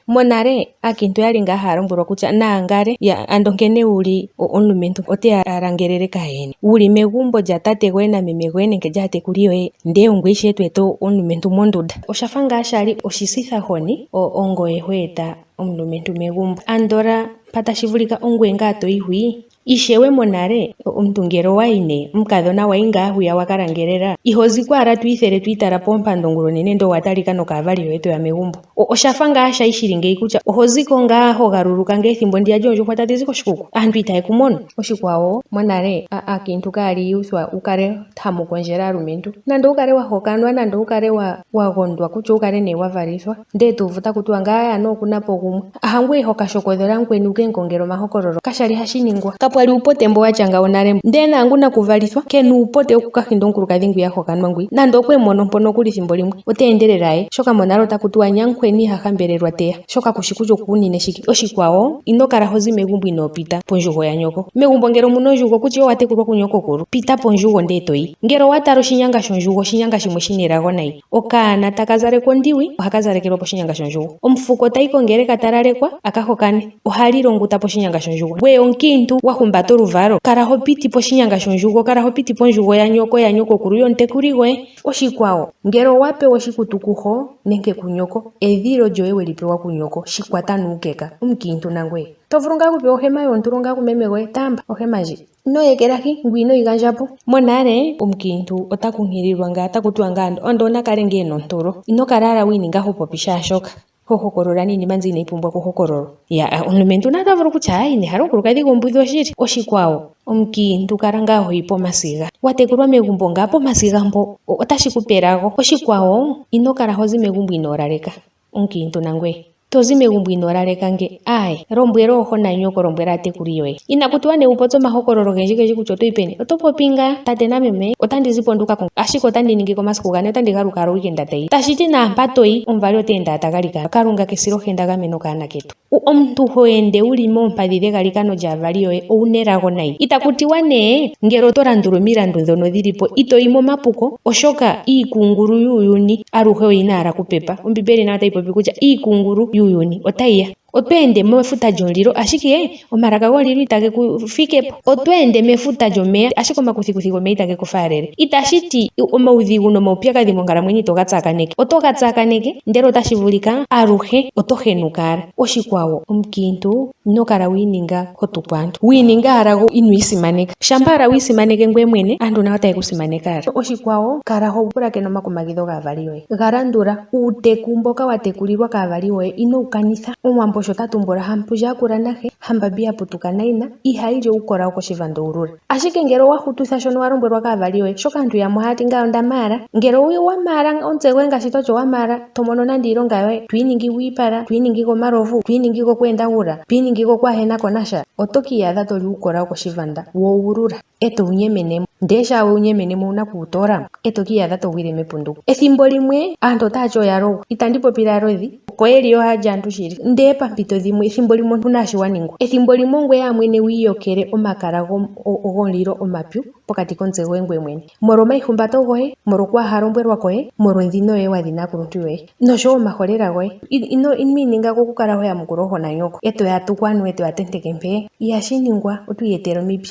Monale aakiintu oyali ngaa haya lombwelwa kutya naangale ando nkene wuli omulumentu oteya a langelele kaayeni. Wuli megumbo lyatate goye nameme goye nenge lyaatekuli yoye ndele ongoye ishewe to eta omulumentu mondunda. Oshafa ngaa shali oshisithahoni ongoye ho eta omulumentu megumbo. Andola mpa tashi vulika ongoye ngaa toyi hwi. Ishewe monale omuntu ngele owayi nee omukadhona wayi ngaa hwiya waka langelela iho ziko owala to ithele to itala poompanda ongula onene ndele owa talika nokaavali yoye toya megumbo. Oshafa ngaa shali shili ngeyi kutya oho ziko ngaa ho galuluka ngaa ethimbo ndiya lyoondjuhwa tadhi zi koshikuku aantu itaye ku mono. Oshikwawo monale aakiintu kayali ya uthwa wu kale hamu kondjele aalumentu nande owu kale wa hokanwa nande owu kale wa gondwa kutya owu kale nee wa valithwa ndele to uvu taku tiwa ngaa anuwa okuna po gumwe. Hangweye ho ka shokodhola mukweni wu ke mu kongele omahokololo. Kasha li hashi ningwa. Kapwa li uupote mbo wa tya ngawo nale. Ndele naangu nakuvalithwa ke na uupote woku ka hinda omukulukadhi ngwiya a hokanwa ngwi. Nando okwe mu mono mpo nokuli thimbo limwe, ota endelele a ye. Oshoka monale otaku tiwa nyamukweni iha hambelelwa teya. Shoka ku shi kutya oku unine shike. Oshikwawo, ino kala ho zi megumbo inoo pita pondjugo yanyoko. Megumbo ngele omu na ondjugo kutya owa tekulwa kunyokokulu, pita pondjugo ndee to yi. Ngele owa tala oshinyanga shondjugo, oshinyanga shimwe shi na elago nayi. Okaana taka zalekwa ondiwi ohaka zalekelwa poshinyanga shondjugo. Omufuko ta yi kongeleka ta lalekwa a ka hokane, oha lile onguta poshinyanga shondjugo. Ngweye omukiintu wa humbata oluvalo, kala ho piti poshinyanga shondjugo, kala ho piti pondjugo yanyoko, yanyokokulu, yomutekuli goye. Oshikwawo, ngele owa pewa oshikutu kuho nenge kunyoko, edhilo lyoye we li pewa kunyoko, shi kwata nuukeka. Omukiintu nangweye, to vulu ngaa okupewa ohema yoontulo ngaa kumeme goye? Taamba ohema ndji. Ino yi ekelahi, ngweye ino yi gandja po. Monale omukiintu ota kunkililwa ngaa taku tiwa ngaa ando ona kale ngaa ena ontulo. Ino kala owala wi ininga ho popi shaashoka, ho hokolola niinima mbyo inayi pumbwa okuhokololwa. Ya, omulumentu naye ota vulu okutya ayi ine hala omukulukadhi gombudhi oshili. Oshikwawo, omukiintu kala ngaa ho yi pomasiga. Wa tekulwa megumbo ngaa pomasiga mpo otashi ku pe elago. Oshikwawo, ino kala ho zi megumbo inoo laleka omukiintu nangweye. To zi megumbo inoo laleka nge, aaye. Lombwela ooho nanyoko, lombwela aatekuli yoye. Inaku tiwa nee wu popye omahokololo ogendjigendji kutya oto yi peni. Oto popi ngaa, tate nameme, otandi zi po ndu uka ko, ashike otandi ningi ko omasiku gane, otandi galuka owala owikenda tayi ya. Tashi ti naampa to yi, omuvali ota ende ta galikana, Kalunga kesilohenda gamena okaana ketu. Omuntu ho ende wu li moompadhi dhegalikano lyaavali yoye, owu na elago nayi. Itaku tiwa nee ngele oto landula omilandu ndhono dhi li po, ito yi momapuko, oshoka iikungulu yuuyuni aluhe oyi na owala okupepa. Ombimbeli nayo otayi popi kutya iikungulu yuuyuni otayi ya. Oto ende mefuta lyomulilo, ashike omalaka gomulilo itage ku fike po. Oto ende mefuta lyomeya, ashike omakuthikuthi gomeya itage ku faalele. Itashi ti omaudhigu nomaupyakadhi monkalamwenyo ito ga tsakaneke. Oto ga tsakaneke, ndele otashi vulika aluhe oto henuka ala. Oshikwawo, omukiintu ino kala wi ininga ho tuku aantu. Wi ininga ala go ino isimaneka. Shampa ala wi isimaneke ngoye mwene, aantu nayo otaye ku simaneke ala. Oshikwawo, kala ho pulakene omakumagidho gaavali yoye. Ga landula. Uuteku mboka wa tekulilwa kaavali yoye ino wu kanitha. Omuwambo osho ta tumbula, Hampundja a kula nahe, hambambi ya putuka nayina, ihayi li uukola wokoshivando ulula. Ashike ngele owa hututha shono wa lombwelwa kaavali yoye, oshoka aantu yamwe ohaya ti ngaye onda maala. Ngele owa maala omutse goye ngaashi to ti owa maala, to mono nande iilonga yoye, to iningi gwiipala, to iningi gomalovu, to iningi gokweendagula, to iningi gokwaahena ko nasha, oto ki iyadha to li uukola wokoshivanda wo ulula. E to wu nyemene mo. Ndele shaa we wu nyemene mo owu na oku wu toola mo. E to ki iyadha to gwile mepunduko. Ethimbo limwe aantu otaya ti oya logwa. Itandi popile aalodhi, oko ye li yo ohaya li aantu shili. Ndele pampito dhimwe, ethimbo limwe opu na shi wa ningwa. Ethimbo limwe ongweye mwene wi iyokele omakala gomulilo omapyu pokati komutse goye ngoye mwene. Molwomaihumbato goye, molwokwaahalombwelwa koye, molwondhino yoye wa dhina aakuluntu yoye. Nosho wo omaholela goye. Ino ininga ko okukala ho yamukula ooho nanyoko, e to ya tuku anuwa e to ya tenteke mpee. Ihashi ningwa, oto iyetele omipya.